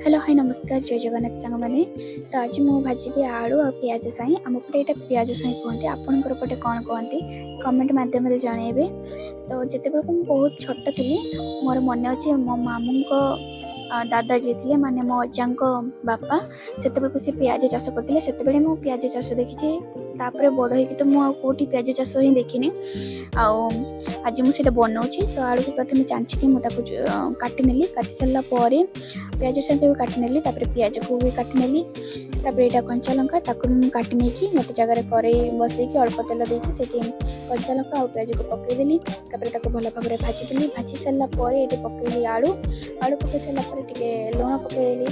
Hello, high, ନମସ୍କାର, ଜୟ ଜଗନ୍ନାଥ ସାଙ୍ଗମାନେ। ତ ଆଜି ମୁଁ ଭାଜିବି ଆଳୁ ଆଉ ପିଆଜ ସାଇଁ। ଆମ ପଟେ ଏଇଟା ପିଆଜ ସାଇଁ କୁହନ୍ତି, ଆପଣଙ୍କର ପଟେ କ'ଣ କୁହନ୍ତି କମେଣ୍ଟ ମାଧ୍ୟମରେ ଜଣାଇବେ। ତ ଯେତେବେଳକୁ ମୁଁ ବହୁତ ଛୋଟ ଥିଲି, ମୋର ମନେ ଅଛି, ମୋ ମାମୁଁଙ୍କ ଦାଦା ଯିଏ ଥିଲେ, ମାନେ ମୋ ଅଜାଙ୍କ ବାପା, ସେତେବେଳକୁ ସେ ପିଆଜ ଚାଷ କରୁଥିଲେ। ସେତେବେଳେ ମୁଁ ପିଆଜ ଚାଷ ଦେଖିଛି। ତାପରେ ବଡ଼ ହେଇକି ତ ମୁଁ ଆଉ କେଉଁଠି ପିଆଜ ଚାଷ ହିଁ ଦେଖିନି। ଆଉ ଆଜି ମୁଁ ସେଇଟା ବନଉଛି। ତ ଆଳୁକୁ ପ୍ରଥମେ ଚାଞ୍ଚିକି ମୁଁ ତାକୁ କାଟିନେଲି। କାଟି ସାରିଲା ପରେ ପିଆଜ ସାଙ୍ଗେ ବି କାଟିନେଲି, ତାପରେ ପିଆଜକୁ ବି କାଟିନେଲି। ତାପରେ ଏଇଟା କଞ୍ଚା ଲଙ୍କା, ତାକୁ ବି ମୁଁ କାଟି ନେଇକି ଗୋଟେ ଜାଗାରେ କରେଇ ବସେଇକି ଅଳ୍ପ ତେଲ ଦେଇକି ସେଠି କଞ୍ଚା ଲଙ୍କା ଆଉ ପିଆଜକୁ ପକେଇଦେଲି। ତାପରେ ତାକୁ ଭଲ ଭାବରେ ଭାଜିଦେଲି। ଭାଜି ସାରିଲା ପରେ ଏଇଠି ପକେଇଲି ଆଳୁ। ଆଳୁ ପକେଇ ସାରିଲା ପରେ ଟିକେ ଲୁଣ ପକେଇଦେଲି,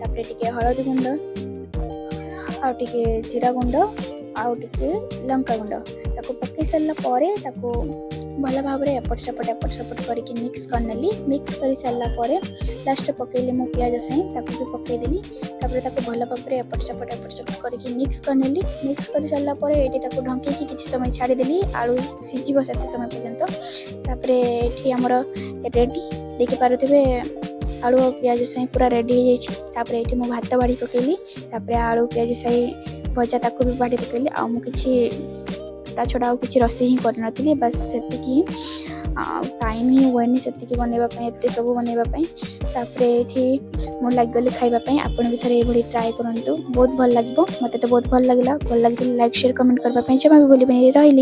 ତାପରେ ଟିକେ ହଳଦୀ ଗୁଣ୍ଡ ଆଉ ଟିକେ ଜିରା ଗୁଣ୍ଡ ଆଉ ଟିକେ ଲଙ୍କା ଗୁଣ୍ଡ। ତାକୁ ପକେଇ ସାରିଲା ପରେ ତାକୁ ଭଲ ଭାବରେ ଏପଟ ସେପଟ ଏପଟ ସେପଟ କରିକି ମିକ୍ସ କରିନେଲି। ମିକ୍ସ କରି ସାରିଲା ପରେ ଲାଷ୍ଟରେ ପକେଇଲି ମୁଁ ପିଆଜ ସାଇଁ, ତାକୁ ବି ପକେଇଦେଲି। ତାପରେ ତାକୁ ଭଲ ଭାବରେ ଏପଟ ସେପଟ ଏପଟ ସେପଟ କରିକି ମିକ୍ସ କରିନେଲି। ମିକ୍ସ କରି ସାରିଲା ପରେ ଏଇଠି ତାକୁ ଢଙ୍କେଇକି କିଛି ସମୟ ଛାଡ଼ିଦେଲି, ଆଳୁ ସିଝିବ ସେତେ ସମୟ ପର୍ଯ୍ୟନ୍ତ। ତାପରେ ଏଠି ଆମର ରେଡ଼ି, ଦେଖିପାରୁଥିବେ, ଆଳୁ ଆଉ ପିଆଜ ସାଇଁ ପୁରା ରେଡ଼ି ହେଇଯାଇଛି। ତାପରେ ଏଇଠି ମୁଁ ଭାତ ବାଢ଼ି ପକେଇଲି। ତାପରେ ଆଳୁ ପିଆଜ ସାଇଁ ଭଜା, ତାକୁ ବି ବାଢ଼ି ପକେଇଲି। ଆଉ ମୁଁ କିଛି ତା ଛଡ଼ା ଆଉ କିଛି ରୋଷେଇ ହିଁ କରିନଥିଲି, ବାସ୍ ସେତିକି ହିଁ। ଆଉ ଟାଇମ୍ ହିଁ ହୁଏନି ସେତିକି ବନେଇବା ପାଇଁ, ଏତେ ସବୁ ବନେଇବା ପାଇଁ। ତାପରେ ଏଇଠି ମୁଁ ଲାଗିଗଲି ଖାଇବା ପାଇଁ। ଆପଣ ବି ଥରେ ଏଇଭଳି ଟ୍ରାଏ କରନ୍ତୁ, ବହୁତ ଭଲ ଲାଗିବ। ମୋତେ ତ ବହୁତ ଭଲ ଲାଗିଲା। ଭଲ ଲାଗିଥିଲେ ଲାଇକ୍, ସେୟାର, କମେଣ୍ଟ କରିବା ପାଇଁ ଜମା ବି ଭୁଲିବେନି। ରହିଲି।